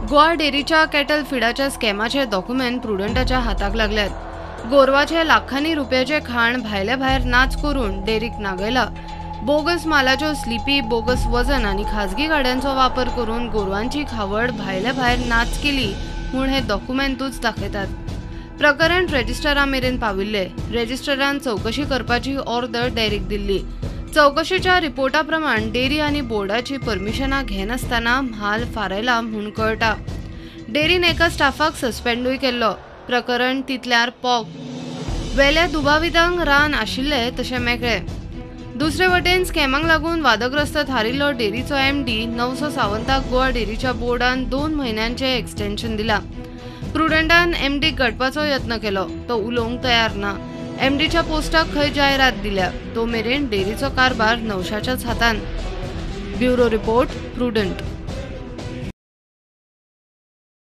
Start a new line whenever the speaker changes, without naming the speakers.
Goa डेरीच्या cattle फिडाच्या स्कॅमाचे document प्रुडंटाच्या हाताक लागल्यात. गोरवाचे लाखांनी रुपयाचे खाण भायले भायर नाच करून डेरीक नागयला. बोगस मालाच्यो स्लिपी, बोगस वजन आनी खाजगी गाड्यांचो वापर करून गोरवांची खावड भायले भायर नाच केली म्हूण हे डॉक्युमेंटूच दाखयतात. प्रकरण रजिस्टरा मेरेन पाविल्ले. रजिस्टरान चवकशी करपाची ऑर्डर डेरीक दिल्ली. चवकशीच्या रिपोर्टा प्रमाण डेरी आनी बोर्डाची परमिशनां घेनासतना म्हाल फारायला म्हूण कळटा. डेरीन एका स्टाफाक सस्पेंडूय केल्लो. प्रकरण तितल्यार पोक वेल्या दुबावितांक रान आशिल्ले तशें मेकळे. दुसरे वटेन स्कॅमाक लागून वादग्रस्त थारिल्लो डेरीचो एमडी नवसो सावंताक गोवा डेरीच्या बोर्डान 2 म्हयन्यांचे एक्सटेन्शन दिला. प्रुडंटान एमडीक गाठपाचो यत्न केलो, तो उलोवंक तयार ना. एमडीच्या पोस्टाक खंय जायरात दिल्या. तो मेरेन डेरीचो कारभार नवशाच्याच हातान. Bureau report, Prudent.